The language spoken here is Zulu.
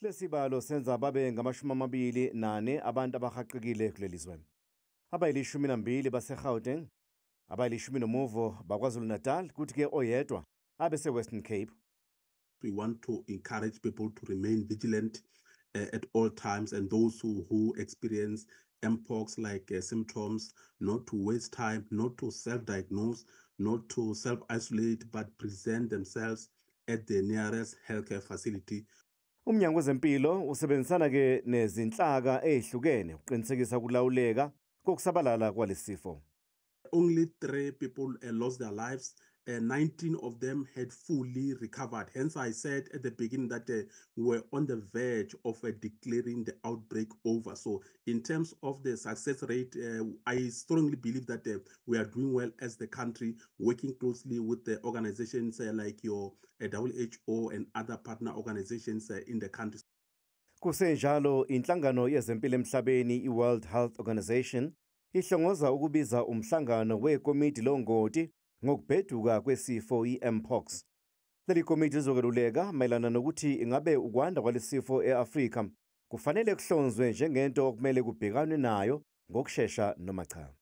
Lesibalo senza babe ngama-24 abantu abahaqekile kuleli zwe. Abayili-12 baseGauteng, abayili-15 baKwaZulu-Natal, kuthi-ke oyedwa abese-Western Cape. We want to encourage people to remain vigilant at all times, and those who experience Mpox-like symptoms, not to waste time, not to self-diagnose, not to self-isolate, but present themselves at the nearest healthcare facility. Umnyango wezempilo usebenzisana ke nezinhlaka ezihlukene ukuqinisekisa ukulawuleka kokusabalala kwalesifo. Only 3 people lost their lives. 19 of them had fully recovered. Hence, I said at the beginning that we were on the verge of declaring the outbreak over. So in terms of the success rate, I strongly believe that we are doing well as the country, working closely with the organizations like your WHO and other partner organizations in the country. Kusenjalo, inhlangano yezempilo emhlabeni i-World Health Organization ihlongoza ukubiza umhlangano wekomiti longoti ngokubheduka kwesifo i-Mpox. Leli komiti lizokweluleka mayelana nokuthi ingabe ukwanda kwalesifo e-Afrika kufanele kuhlonzwe njengento okumele kubhekanwe nayo ngokushesha noma cha.